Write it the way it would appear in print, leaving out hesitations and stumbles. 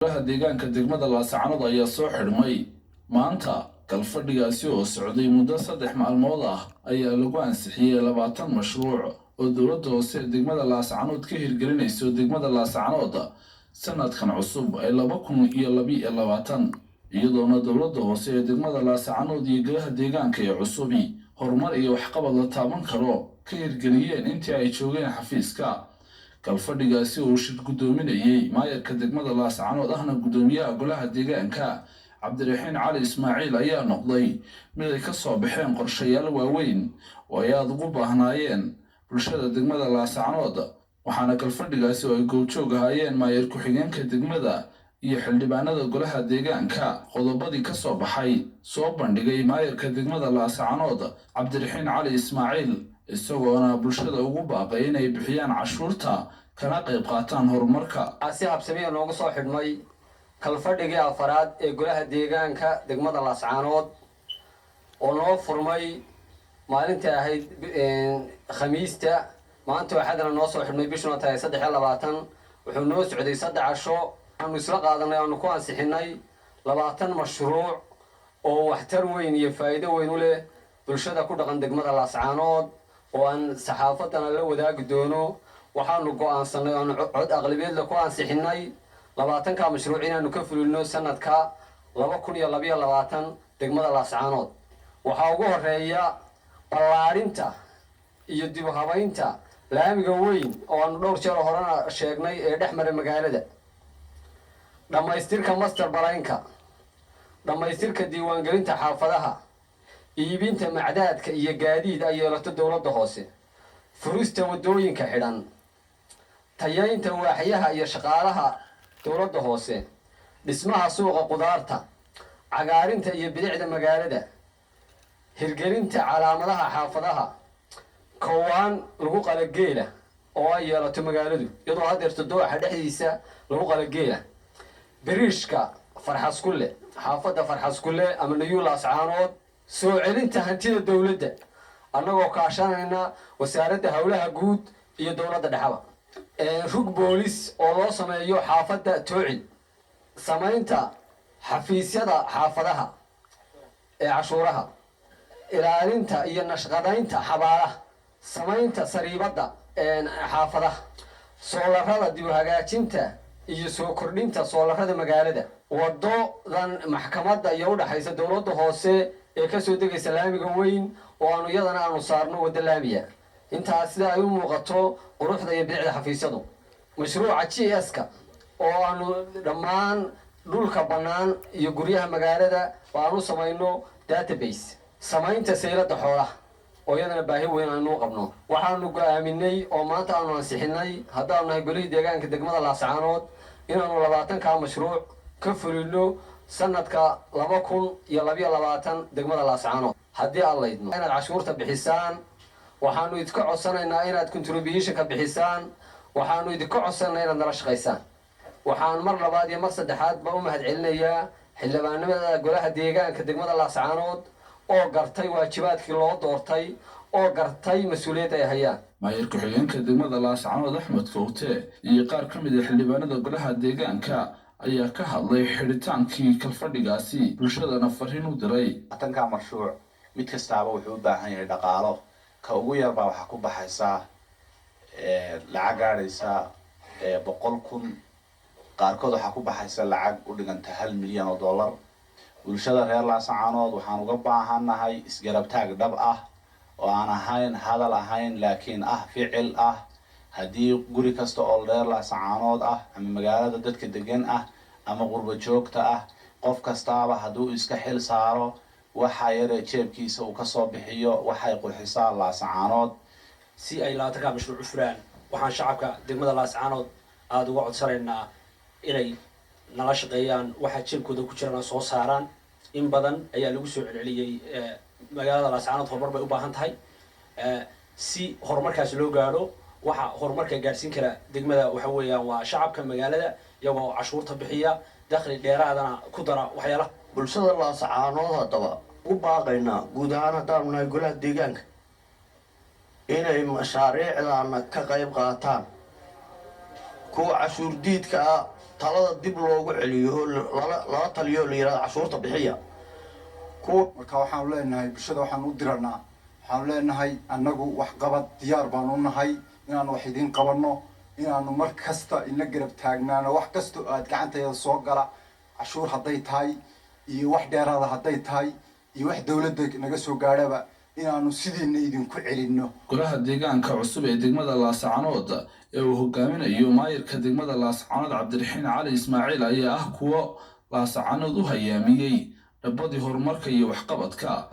Golaha deegaanka degmada Laascanood ayaa soo xidhmay maanta. Galfadhigaasi oo socday muddo 3 maalmood ah ayaa lagu ansixiyey 20 mashruuc oo dowladda hoose ee degmada Laascanood ka hirgelinayso degmada Laascanood sanadkan cusub ee 2022, iyadoona dowladda hoose ee degmada Laascanood iyo golaha deegaanka ee cusubi horumar iyo waxqabad la taaban karo ka hirgeliyeen intii ay joogeen xafiiska. Galfadhigaasi uu shir guddoominayey maayarka degmada Laascanood ahna guddoomiyaha golaha deegaanka Cabdiraxiin Cali Ismaaciil ayaa noqday mid ay ka soo baxeen qorshayaal waaweyn oo ay aada ugu baahnaayeen bulshada degmada Laascanood. Waxaana galfadhigaasi oo ay goobjoog ahaayeen maayar ku-xigeenka degmada iyo xildhibaanada golaha deegaanka qodobadii ka soo baxay soo bandhigay maayarka degmada Laascanood Cabdiraxiin Cali Ismaaciil, isagoona bulshada ugu baaqay inay bixiyaan cashuurta kana qayb qaataan horumarka. Si habsamiya noogu soo xidhmay kalfadhigii afaraad ee golaha deegaanka degmada Laascaanood oo noo furmay maalintai ahayd Khamiista, maanta waxaadana noo soo xidhmay bishuna tahay 23. Wuxuu noo socday 3 casho. Waxaanu isla qaadanay, aanu ku ansixinay 20 mashruuc oo waxtar weyn iyo faa'iido weyn u leh bulshada ku dhaqan degmada Laascaanood, oo aan saxaafaddana la wadaagi doono. Waxaanu go'aansanay, aanu cod aqlibeedla ku ansixinay 20-ka mashruuc inaanu ka fulino sanadka 2022 degmada Laascaanood. Waxaa ugu horeeya ballaadhinta iyo dib u habaynta laamiga weyn oo aanu dhowr jeer horena sheegnay ee dhex mara magaalada, dhammaystirka master plan-ka, dhammaystirka diiwaangelinta xaafadaha, iibinta macdaadka iyo gaadiid ay yeelato dowladda hoose, furista waddooyinka xidhan, tayaynta waaxyaha iyo shaqaalaha dowladda hoose, dhismaha suuqa qudaarta, cagaarinta iyo bilicda magaalada, hirgelinta calaamadaha xaafadaha, kowaan lagu qala geela oo ay yeelato magaaladu, iyadoo hadeerto dooxa dhexdiisa lagu qala geela, biriishka Farxaskulle, xaafadda Farxaskulle ama New Laascaanood, soo celinta hantida dowladda annagoo kaashanayna Wasaaradda Howlaha Guud iyo dowladda dhexaba, rug boolis oo loo sameeyo xaafadda Toocil, samaynta xafiisyada xaafadaha ee cashuuraha, ilaalinta iyo nashqadaynta xabaalaha, samaynta sariibadda xaafadaha, soolarada, dib u hagaajinta iyo soo kordhinta soolarada magaalada, wadadan maxkamadda iyo udhaxaysa dowladda hoose ee kasoo degaysa laamiga weyn oo aanu iyadana aanu saarno waddo laamiya. Intaas sida ay u muuqato quruxda iyo bilicda xafiisyadu. Mashruuca GS-ka oo aanu dhammaan dhulka bannaan iyo guryaha magaalada oo aan u samayno database, samaynta saylada xoolaha oo iyadana baahi weyn aanu qabno. Waxaanu go'aaminay oo maanta aanu ansixinay, haddaanu nahay golihii deegaanka degmada Laascaanood, inaanu 20-kaa mashruuc ka fulino sanadka 2022 degmada Laascaanood, haddii aad laydmo. Inaad cashuurta bixisaan waxaanu idinka codsanaynaa, inaad contributionka bixisaan waxaanu idinka codsanaynaa, inaad nala shaqaysaan. Waxaan mar labaad iyo mar saddexaadba u mahad celinayaa xildhibaanimada golaha deegaanka degmada Laascaanood oo gartay waajibaadkii loo doortay, oo gartay mas-uuliyadda ay hayaan. Maayar ku-xigeenka degmada Laascanood Axmed Kowte iyo qaar ka mid a xildhibaanada golaha deegaanka ayaa ka hadlay xidhitaankii kalfadhigaasi, bulshadana fariin u diray. 20-ka mashruuc mid kastaaba wuxuu u baahan yahay dhaqaalo. Ka ugu yarbaa waxaa ku baxaysaa lacag gaadhaysa 100,000, qaarkood waxaa ku baxaysa lacag u dhiganta $1 milyan. Bulshada reer Laascaanood waxaan uga baahannahay isgarabtaag dhab ah oo aan ahayn hadal ahayn, laakiin ah ficil ah. Haddii guri kasta oo reer Laascaanood ah ama magaalada dadka degan ah ama qurbo joogta ah, qof kastaaba hadduu iska xil saaro waxa yaree jeebkiisa uu kasoo bixiyo, waxay qurxisaa Laascaanood. Si ay 20-kaa mashruuc u furaan, waxaan shacabka degmada Laascaanood aada uga codsanaynaa inay nala shaqeeyaan, waxa jeebkooda ku jirana soo saaraan. In badan ayaa lagu soo celceliyey, magaalada Laascaanood horumar bay u baahan tahay. Si horumarkaasi loo gaadho, waxa horumarka gaadhsiin kara degmada waxa weeyaan waa shacabka magaalada, iyagoo cashuurta bixiya, dakhli dheeraadana ku dara waxyaalaha. Bulshada Laascaanood haddaba ugu baaqaynaa guud ahaan, haddaanu nahay golaha deegaanka, inay mashaariicdaana ka qayb qaataan. Kuwa cashuur diidka ah. Talada dib loogu celiyo oo lala taliyo oo la yidhahdo cashuurta bixiya kuwa. Marka waxaanu leenahay bulshada, waxaanu u diranaa, waxaanu leenahay annagu waxqabad diyaar baanu nahay, inaanu wax idiin qabanno, inaanu mar kasta ina garab taagnaano. Wax kasta oo aad gacantayada soo gala, cashuur hadday tahay iyo wax dheeraada hadday tahay iyo wax dowladda naga soo gaadhaba, inaanu sidiina idinku celinno. Golaha deegaanka cusub ee degmada Laascaanood ee uu hogaaminayo maayirka degmada Laascaanood Cabdiraxiin Cali Ismaaciil ayaa ah kuwo Laascaanood u hayaamiyey dhabbadii horumarka iyo waxqabadka.